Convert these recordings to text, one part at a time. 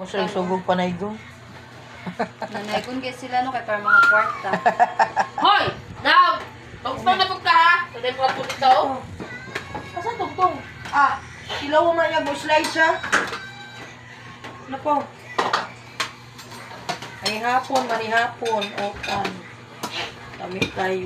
Mo sila sugog panay go. Nanaygon kay sila no kay para mga kwarta. Hoy! Now! Tugtong na pugka ha! Sa mga pugka oh. Asa tugtong? Ah, kilaw man niya go slice siya. Ano po? Ay hapon, manihapon, okan. Kami tayo.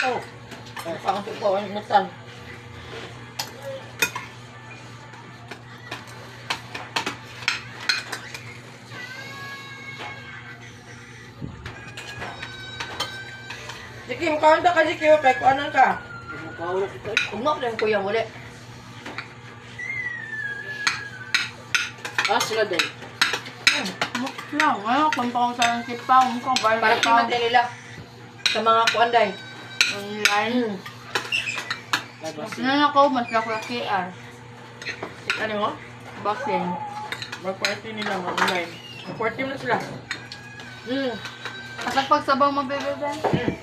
Oh, ang ko ang mutan. Sige, mukhaon ta ka, Ziki, kay kuanan ka. Ugma ko lang kuya muli. Ah, sila din. Lang, ano, kung pa sa sipaw, mukhang ba Para piman din nila sa mga kuanday. Online. Ano na ko, mas laki QR. Ano mo? Boxing. Mag-party nila mga online. Mag-party na sila. At ang pagsabaw mo, bebe, bebe.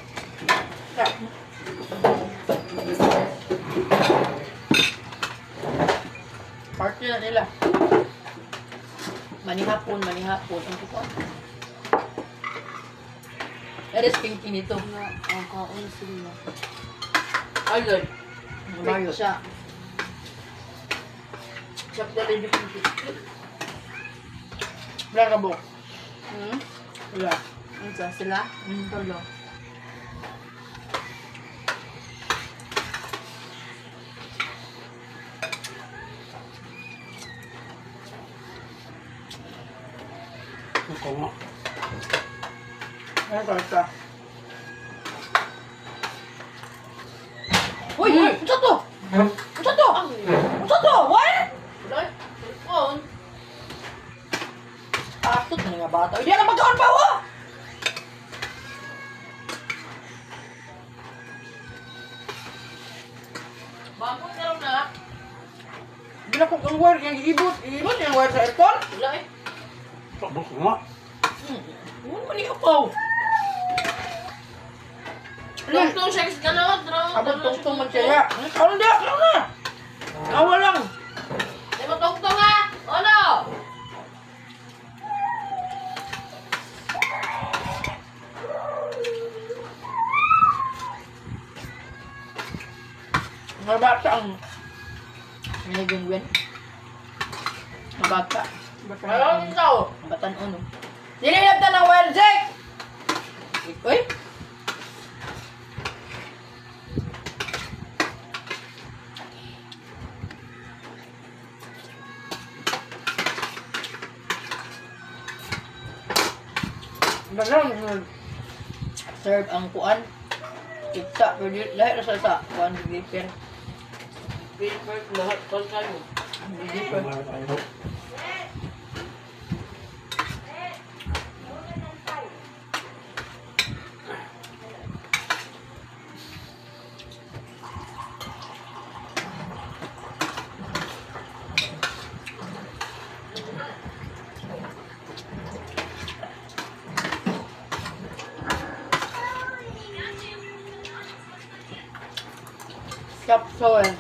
Sa. Party na nila. Manihapon, manihapon. Ang kukuan. Eres pinky nito. Nga, ang kaon sila. Ay, Lord. Mayo. Siya. Siya pa rin yung pinky. Wala ka buhok. Hmm? Wala. Ano sila? Tulo. Ito nga. Ano ka ka? Hoy! Unsa to? Unsa to? Unsa to? What? Wala. Cellphone. Atot na nga bata. Hindi na magkaon pa oh! Bangko na raw na. Hindi na kong ang wire. Yung ibot. Ibot yung wire sa aircon. Wala eh. Tapos nga. Ano man ikaw? Tugtong siya ka na. Draw. Abot tungtong man siya. Kaon na, kaon na. Awa lang. Di mo tugtong ha? Ano? Mga bata ang naging win. Mga bata. Bata. Ano yung tao? Ang batan ono. Dili lang ta ng wire, Jack! Uy! Bagang serve ang kuan. Itsa, pero lahi ra sa kuan giper. Paper lahat. Call kayo. Giper. Tayo. Capsule.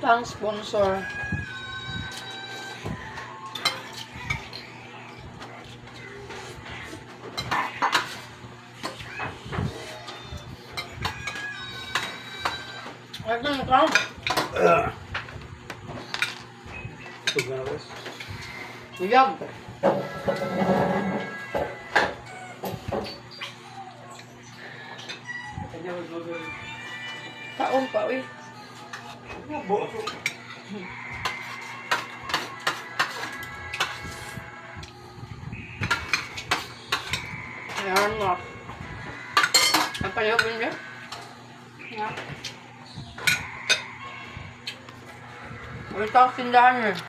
Tang sponsor. Ano ka? Tug na guys. Buyag. Kaon pa, uy. Bo. Ayan nga. Ang palihog niya. Yeah. Wala tayong tindahan eh.